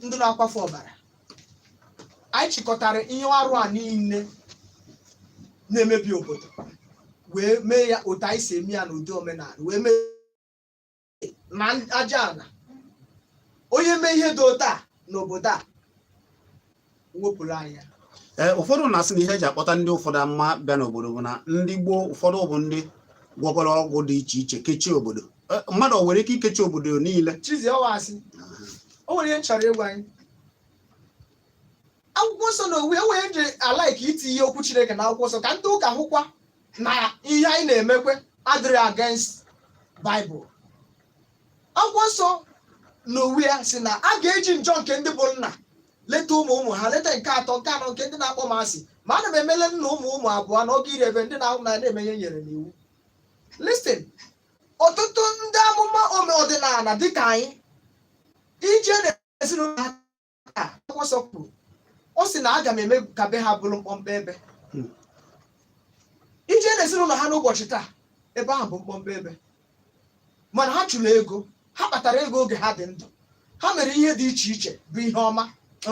ndị na-akwafu ọbara. Anyị chịkọtara ihe arụ a niile na-emebi obodo wee mee ya otu anyị si eme ya n'ụdị omenala, wee mee na aja ala. Onye mee ihe dị otu a n'obodo a, Wepụrụ anyị ya. Ee, ụfọdụ na-asị na ihe eji akpọta ndị ụfọdụ amụma bịa n'obodo bụ na ndị gboo ụfọdụ bụ ndị gwọgọrọ ọgwụ dị iche iche kechie obodo. Mmadụ o nwere ike ikechi obodo niile? Chizi, ọwa asị. O nwere ihe m chọrọ ịgwa anyị. Akwụkwọ nsọ na owu enwere nji alaiki itinye okwu Chineke na akwụkwọ nsọ ka ndị ụka hụkwa na ihe anyị na-emekwe adịrị against Bible. Akwụkwọ nsọ na owu ya si na a ga-eji njọ nke ndị bụ nna leta ụmụ ụmụ ha, leta nke atọ, nke anọ, nke ndị na-akpọ m asị, ma ana m emele nna ụmụ ụmụ abụọ na oge iri ebe ndị na-ahụ na na-eme ihe nyere n'iwu. Listen, ọtụtụ ndị amụma ome ọdịnala dịka anyị ije n'ezinụlọ ha taa, akwụkwọ nsọ kwuru, ọ sị na aga m eme ka be ha bụrụ mkpọmkpọ ebe. Ije n'ezinụlọ ha n'ụbọchị taa, ebe ahụ bụ mkpọmkpọ ebe, mana ha chụrụ ego, ha kpatara ego oge ha dị ndụ, ha mere ihe dị iche iche bụ ihe ọma,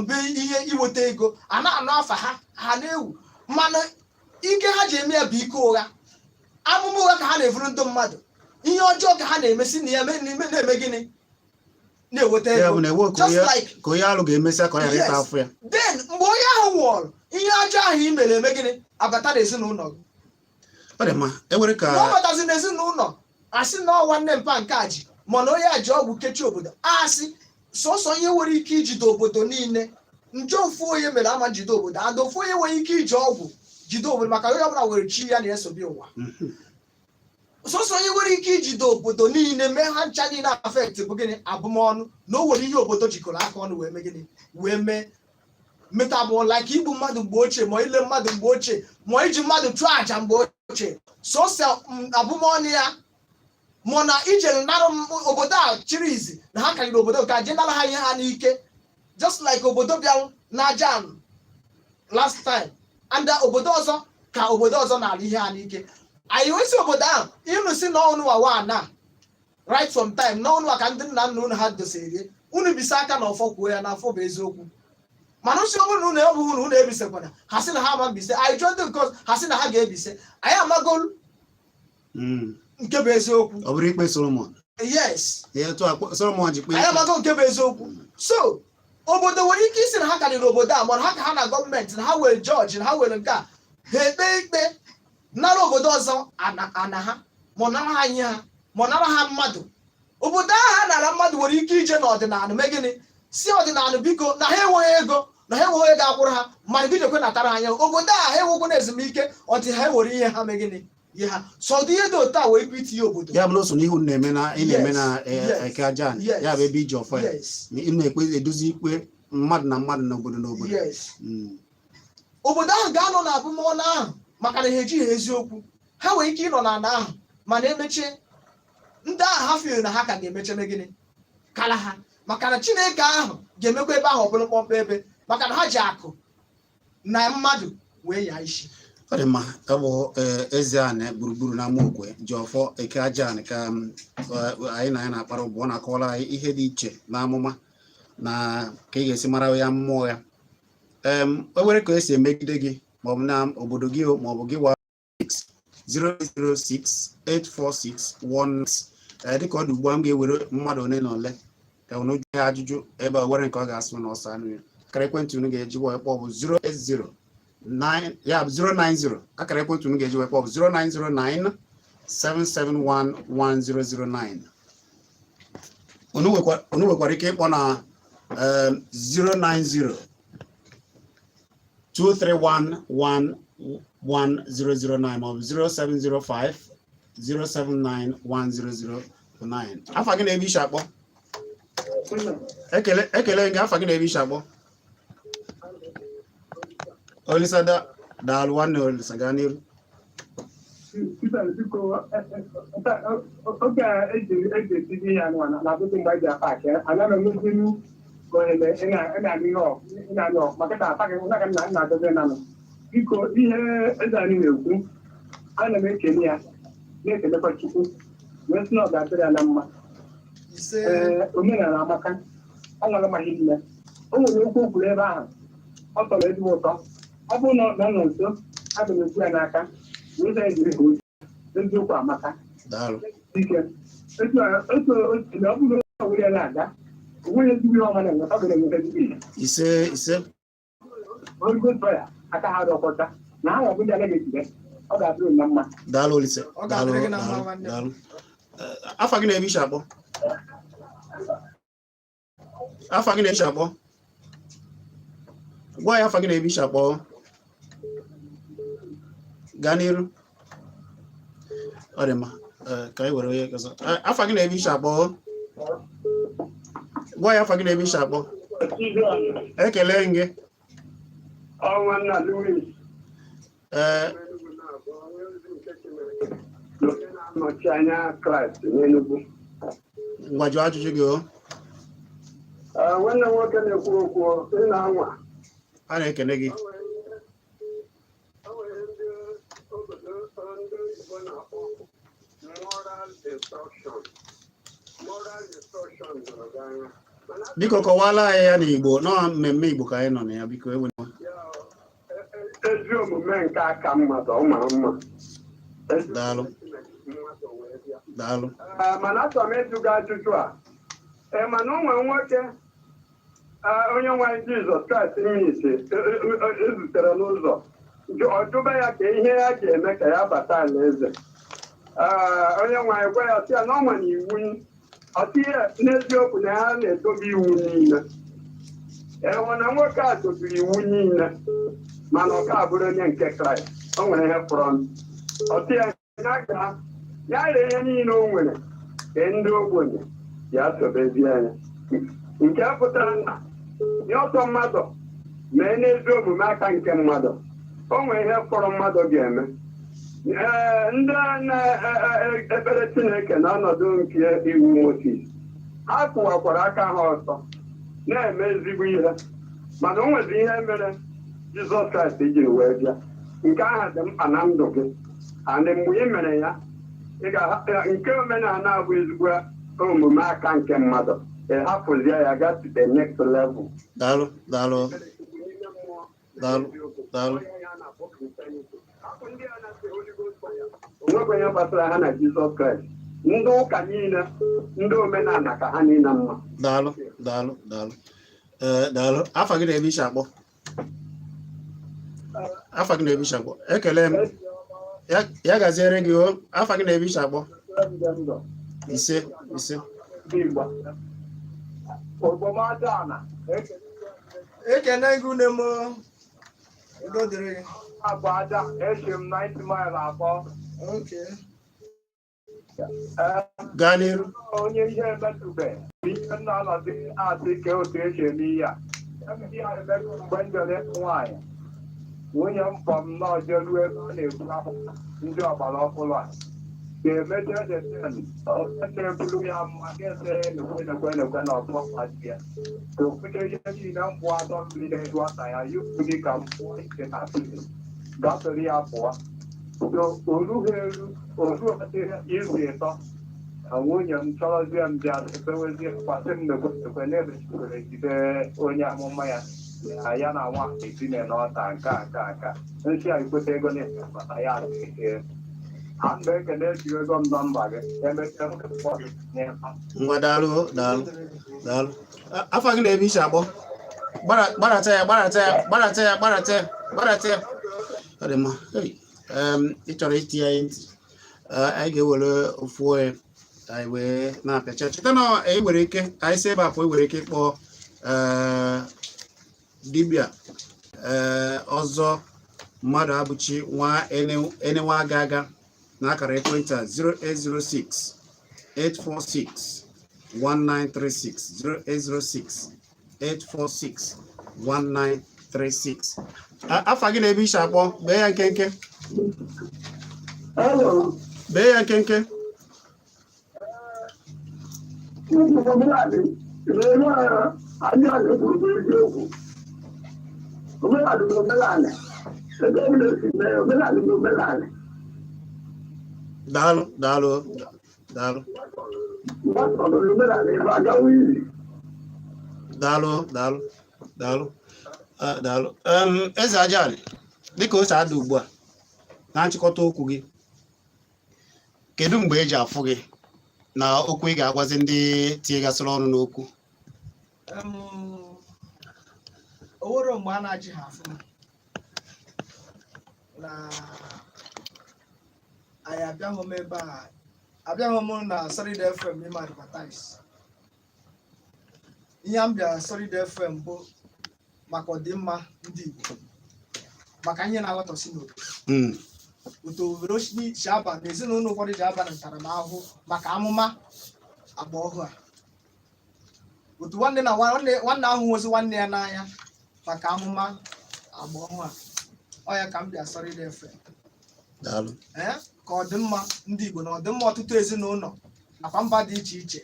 bụ ihe iweta ego, a na-anụ afa ha, ha na-ewu, mana ike ha ji eme ya bụ ike ụgha, amụma ụgha ka ha na-evuru ndị mmadụ, ihe ọjọọ ka ha na-emesi na ya na-eme gịnị, na-eweta Ya ego. bụ na ewe Just like ka onye alụ ga-emesịa ka ọ ghara ịta Yes. afụ ya. Then mgbe onye ahụ nwụọrọ, ihe ọjọọ ahụ i mere eme gịnị, abata n'ezinụlọ gị. Ọ dị mma, ewere ka Mgbe ọ batazi n'ezinụlọ, asị na ọwa nne mpa nke a ji, mana onye a ji ọgwụ kechie obodo. Asị sọsọ ihe nwere ike ijide obodo niile, nje ofu onye mere ama njide obodo, and ofu onye nwere ike iji ọgwụ jide obodo, maka onye ọbụla nwere chi ya na-esobi ụwa. Sọsọ onye nwere ike ijide obodo niile mee ha ncha niile affect bụ gịnị? Abụmọnụ. Na o nwere ihe obodo jikọrọ aka ọnụ wee mee gịnị, wee mee meta bụ like igbu mmadụ mgbe ochie, ma ile mmadụ mgbe ochie, ma iji mmadụ chụọ àjà mgbe ochie. Sọsọ abụmọnụ ya, ma na ijere nara obodo a chịrị izi na ha karịrị obodo nke a, jee nara ha ihe ha n'ike, just like obodo bịara na jan last time and obodo ọzọ ka obodo ọzọ nara ihe ha n'ike. Anyị wee sị obodo ahụ ịnụ si na ọnụ wa na right from time na ọnụ ka ndị nna nna unu ha dosere unu bisa aka na ọfọ kwuo ya na afọ bụ eziokwu, mana nsị ọ bụrụ na unu ebụghị unu, unu ebisekwana. Ha sị na ha ama mbise. Anyị jụọ ndị nke ọzọ, ha sị na ha ga-ebise. Anyị amagolu nke bụ eziokwu. Ọ bụrụ ikpe Solomon. Yes. Ihe etu a Solomon ji kpee Anyị ikpe. amago nke bụ eziokwu. So obodo nwere ike isi na ha karịrị obodo a, mana ha ka ha na gọọmenti na ha were jọji na ha were nke a, ha ekpe ikpe nara obodo ọzọ ana ana ha, ma ọ nara ha ihe ha, ma ọ nara ha mmadụ. Obodo ahụ ha nara mmadụ nwere ike ije n'ọdịnala mee gịnị, si ọdịnala biko, na ha enweghị ego, na ha enweghị ego akwụrụ ha, mana gị jekwe natara ha anya. Obodo a ha enwekwa na ezumike ọtị ha ewere ihe ha mee gịnị, ihe ha sọdụ ihe dị otu a wee ikpe itinye obodo. Ya bụ na o so n'ihu na-eme na ị na-eme na Yes. eke aja anị. Yes. Ya bụ ebe iji ọfọ ya. Ị na-ekpe edozi ikpe mmadụ na mmadụ na obodo na obodo. Yes. Obodo ahụ ga-anọ na abụmọnụ ahụ maka na ha ejighị eziokwu. Ha nwere ike ịnọ n'ala ahụ, mana emechie ndị ahụ ha feel na ha ka ga-emeche mee gịnị, kara ha, maka na Chineke ahụ ga-emekwa ebe ahụ ọ bụrụ mkpọmkpọ ebe, maka na ha ji akụ na mmadụ wee ya isi. Ọ dị mma. Ọ bụ eze anị gburugburu na Amaokwe ji ọfọ eke aja anị ka anyị na ya na-akpara ụbụ. Ọ na-akọwara anyị ihe dị iche na amụma na ka ị ga-esi mara ya mmụọ ya. O nwere ka esi emegide gị maọbụ na obodo gị maọbụ gị wa 006 846 1. Dịka ọ dị ugbu a, m ga-ewere mmadụ ole na ole ka unu jụọ ya ajụjụ ebe o nwere nke ọ ga-asụ na ọsọ anụ ya. Akara ekwentị unu ga-eji wee kpọọ bụ 080 9, ya bụ 090. Akara ekwentị unu ga-eji wee kpọọ bụ 0909 771 1009. Unu nwekwara ike ịkpọ na 090 231 1009 maọbụ 0705 079 1009. Afa gị na ebe isi akpọ? Ekele, ekele gị. Afa gị na ebe isi akpọ? Olisa, daalụ nwanne. Olisa, gaa n'iru. Peter, biko, oge a eji etinye ihe anụ na abụghị mgbe eji apaki anya na enwezi ohere ị na-anụ ihe ị na-anụ maka na apaki na ka nna nna adobe nanụ. Biko, ihe eze anyị na-ekwu, ana m ekele ya, na-ekelekwa Chukwu wee sị na ọ ga-adịrị ya na mma. Ise. Ee, omenala amaka, ọ nwere amaghị nne. O nwere okwu o kwuru ebe ahụ ọ tọrọ ezigbo ụtọ. Ọ bụrụ na ọ nọ nso, aga m ekwu ya n'aka wee sị ya jiri ka ozi eziokwu amaka. Daalụ. Ike etu otu na ọ bụrụ na ọ were ya na-aga, o nweghị ezigbo ihe ọma na-enweta, ọ ga na-enweta ezigbo ihe. Ise, ise. Holy Ghost fire aka ha dị ọkọcha na ha nwabụ ndị anaghị ejide ọ ga-adịrị na mma. Daalụ, Olise. Ọ Daalụ. ga-adịrị gị na mma, Daalụ. nwanne m. Daalụ. Afa gị na-ebe ishi akpọ? Afa gị na-eshi akpọ? Gwa ya afa gị na-ebe ishi akpọ. Gaa n'iru. Ọ dị mma. Ka anyị were onye ọzọ. Afa gị na-ebe ishi akpọ? Gwa ya afa gị na-ebe ishi akpọ. Ekele m gị. Ọnwa nna Louis. Ee. Onye na-anọchi anya Kraịst n'Enugu. Ngwa, jụọ ajụjụ gị o. Nwanne m nwoke na-ekwu okwu, ị na-anwa. A na-ekele gị. O nwere ndị obodo ndị oyibo na-akpọ moral instruction. Moral instruction doro gị anya, mana Biko, kọwala anyị ya n'Igbo nọọ mmemme Igbo ka anyị nọ na ya. Biko, ewe. Ya, ezi omume nke aka mmadụ ọ mara mma. Ezi Daalụ. omume mmadụ wee bịa. Daalụ. Mana achọrọ m ịjụ gị ajụjụ a. Ee, mana o nwere nwoke, onye nwe anyị Jizọs Kraịst misi ezutere n'ụzọ. Ọ jụba ya ka ihe ya ga-eme ka ya bata alaeze. Onye nwe anyị gwa ya sị ya na ọ ma na iwu ọ sị ya n'eziokwu na ya na-edobe iwu niile. Ịhụ na nwoke a dobiri iwu niile, mana ọ ka bụrụ onye nke Kraịst, o nwere ihe fọrọ. Ọ sị ya ya gaa ya ree ihe niile o nwere ka ndị ogbenye ya sobezie ya, nke pụtara na nye ọsọ mmadụ mee n'ezi omume aka nke mmadụ, o nwere ihe fọrọ mmadụ ga-eme. Ee, ndị na-ekpere Chineke n'ọnọdụ nke iwu Mosis, ha kwụwakwara aka ha ọtọ na-eme ezigbo ihe, mana o nwezi ihe mere Jizọs Kraịst jiri wee bịa. Nke ahụ dị mkpa na ndụ gị, and mgbe ị mere ya, ị ga nke omenala bụ ezigbo omume aka nke mmadụ, ị hapụzie ya gaa to the next level. Daalụ, daalụ, daalụ, daalụ. Onwekwa ihe gbasara ha na Jizọs Kraịst. Ndị ụka niile, ndị omenala ka ha niile mma. Daalụ, daalụ, daalụ. Ee, daalụ. Afa gị na-ebe ishi akpọ? Afa gị na-ebe ishi akpọ? Ekele m ya. Ya gaziere gị o. Afa gị na-ebe ishi akpọ? Ise, ise. Ogbomaja na Ekene gị, une m. Udo dịrị gị. Abụ aja eji m 90 mile abụọ. Okay. Gaa n'iru. Onye ihe emetụbe ihe m na-anọzi asị ka otu esi eme ihe a. Ihe a emego mgbe m jere ịlụ nwaanyị. Nwunye m kpọ m n'ọjeru ebe a na-ebu akwụkwọ ndị ọgbara ọhụrụ a ga-emeche deten onye na-eburu ya mma ga-ese nekwe nekwe nekwe na ọbụ ọgbaji ya okwute ihe niile mkpụ atọ mmiri na-eru ata ya yipụ dị ka mpụọ ike na pili gafere ya pụọ. So orughị eru oru izu 3 na nwunye m chọrọzie m bịa ebewezie kwasị m nekwe nekwe na-emechikwere jide onye amụma ya na ya na nwaanyị dine n'ọta nke a nke a nke a nsị a ikweta ego na-ebata ya ee a mgbe ekele ji ego m nọmba gị emechaa m kpọ gị n'ebe. Ngwa, daalụ, daalụ, daalụ. Afa gị na-ebe ishi akpọ? Gbarata ya, gbarata ya, gbarata ya, gbarata ya, gbarata ya. Ọ dị mma. Hey, ị chọrọ itinye anyị ntị? Anyị ga-ewere ofu onye, anyị wee na-apịacha. Cheta na anyị nwere ike, anyị si ebe a pụọ, ị nwere ike ịkpọ dibịa ọzọ mmadụ abụchi nwa enenwa aga aga na akara ekwentị a: 0806 846 1936, 0806 846 1936. Afa gị na ebe isi akpọ? Bee ya nkenke. Hello. Bee ya nkenke. Omenala anyị a na-ekwu eziokwu. Omenala bụ omenala. Ebe ọbụla esi mee omenala bụ omenala. Daalụ, daalụ, daalụ. Mgbasa omenala ebe agawa ili. Daalụ, daalụ, daalụ. Ah, daalụ. Eze Ajali, dịka o si ada ugbu a, na nchịkọta okwu gị, kedu mgbe eji afụ gị na okwu ị ga-agwazi ndị tinyegasịrị ọnụ n'okwu? O nwere mgbe a na-achị ha afụ m na anyị abịaghị m ebe a, abịaghị m na Solid FM ime advertise. Ihe m bịara Solid FM bụ maka ọdịmma ndị Igbo, maka ihe na-aghọtọsi n'obodo, otu obodo si aba na ezinụlọ ụfọdụ ji aba na ntaramahụhụ maka amụma agba ọhụụ a, otu nwanne na nwanne, nwanne ahụ nwozi nwanne ya n'anya maka amụma agba ọhụụ a. Ọ ya ka m bịa Solid FM. Daalụ. Ee, ka ọdịmma ndị Igbo na ọdịmma ọtụtụ ezinụlọ nakwa mba dị iche iche,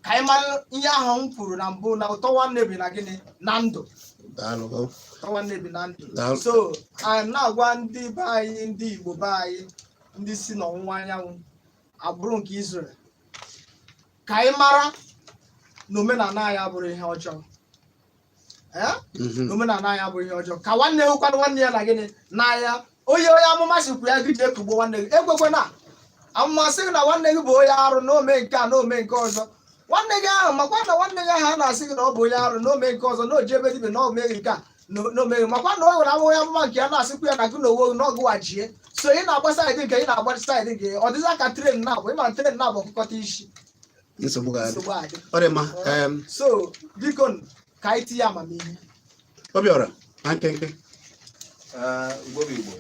ka anyị mara ihe ahụ m kwuru na mbụ, na ụtọ nwanne bi na gịnị na ndụ. Daalụ. Ụtọ nwanne bi na ndụ. Daalụ. So anyị na-agwa ndị be anyị, ndị Igbo be anyị, ndị si n'ọwụwa anyanwụ, agbụrụ nke Israel, ka anyị mara na omenala anyị abụrụ ihe ọjọọ, ee, na omenala anyị abụrụ ihe ọjọọ, ka nwanne hụkwanụ nwanne ya na gịnị n'anya. Onye amụma sikwu ya gị jee kugbuo nwanne gị, ekwekwana. Amụma sị gị na nwanne gị bụ onye arụ, na ome nke a, na ome nke ọzọ, nwanne gị ahụ, makwa na nwanne gị ahụ a na-asị gị na ọ bụ onye arụ, na ome nke ọzọ, na oji ebe dibịa, na o meghị nke a, na o meghị, makwa na o nwere onye amụma nke ya na-asịkwa ya na gị na onwe gị na ọgụ wajie. So ị na-agba side nke ị, na-agba side nke, ọ dịza ka train na-abụ ịma train na-abụ ọkụkọta isi. Nsogbu ga-adị. Nsogbu adị. Ọ dị mma. So biko, ka anyị tinye amamihe. Obiọra, na nkenke. Ee, Igbo bụ Igbo,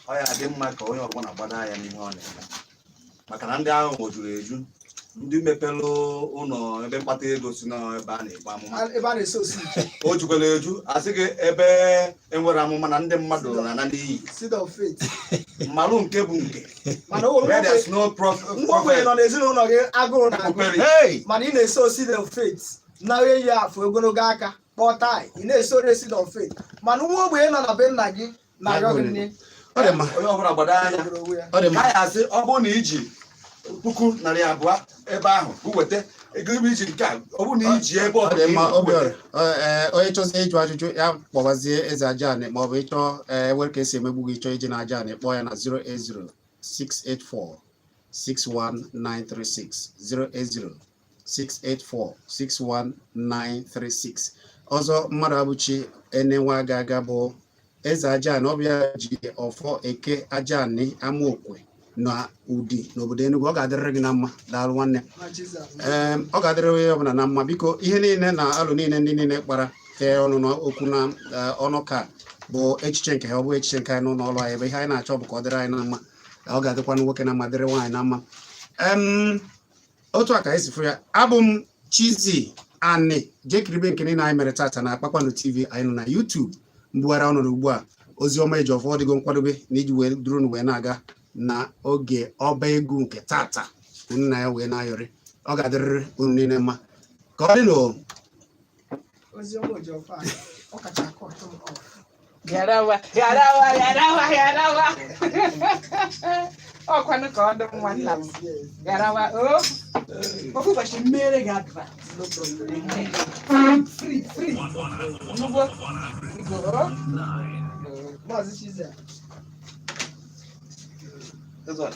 ọ ya adị mma ka onye ọbụla gbado anya n'ihe ọ na-eme, maka na ndị ahụ juru eju, ndị mepelụ ụlọ ebe mkpata ego si n'ebe a na-egbu amụma. Ebe a na-ese osi. O jukwara eju, asị gị ebe enwere amụma na ndị mmadụ na-ana n'iyi. Seed of faith. Mmalụ nke bụ nke Mana o nwere where there's no nwa ogbenye nọ n'ezinụlọ gị, agụụ na-agụ, Hey! mana ị na-eso seed of faith na eyi afọ ogologo aka kpọọ tai, ị na-eso seed of faith, mana nwa ogbenye nọ na be nna gị na-arịọ gị nne. Ọ dị mma. Onye ọbụla gbado anya. Onwe ya. Ọ dị mma. Ka ya asị, ọ bụrụ na iji 200,000 ebe ahụ bụ weta ego ebe iji nke a, ọ bụrụ na iji ebe Ọ dị mma. ọbụla Obiọra, ee, onye chọzie ịjụ ajụjụ ya kpọbazie Eze Ajanị, maọbụ ịchọ, ee, nwere ka esi emegbu gị, chọọ ije na Ajanị, kpọọ ya na 080 684 61936, 080 684 61936. Ọzọ, mmadụ abụchi enenwe aga aga bụ Eze Ajanị, ọbịa ji ọfọ eke Ajanị Amaokwe na Udi n'obodo Enugu. Ọ ga-adịrịrị gị na mma. Daalụ, nwanne. Na Jizọs. Ee, ọ ga-adịrị onye ọbụla na mma. Biko, ihe niile na alụ niile ndị niile kpara tee ọnụ n'okwu na ọnụ ka bụ echiche nke ha, ọ bụ echiche nke anyị n'ụlọ ọrụ anyị, ebe ihe anyị na-achọ bụ ka ọ dịrị anyị na mma. Ọ ga-adịkwa nwoke na mma, dịrị nwaanyị na mma. Otu a ka anyị si fụ ya. Abụ m Chizzy Ani jekiribe nke niile anyị mere tata na Kpakpando TV. Anyị nọ na YouTube mbugharị ọnọdụ ugbu a. Oziọma Ejiofor dịgo nkwadobe na iji wee duru unu wee na-aga na oge ọba egwu nke tata, unu na ya wee na-ayọrị. Ọ ga-adịrịrị unu niile mma. Ka ọ dị n'o. Oziọma Ejiofor a, ọ kacha akọ ọtọ m ọ. Yarawa, yarawa, yarawa, yarawa. Ọkwanụ ka ọ dị mma, nna m. Yes. Yarawa, o. Ofu ụbọchị mmere gị advert. No problem. Free, free. Nnukwu. Biko, o. Maazị Chizzy. Eze.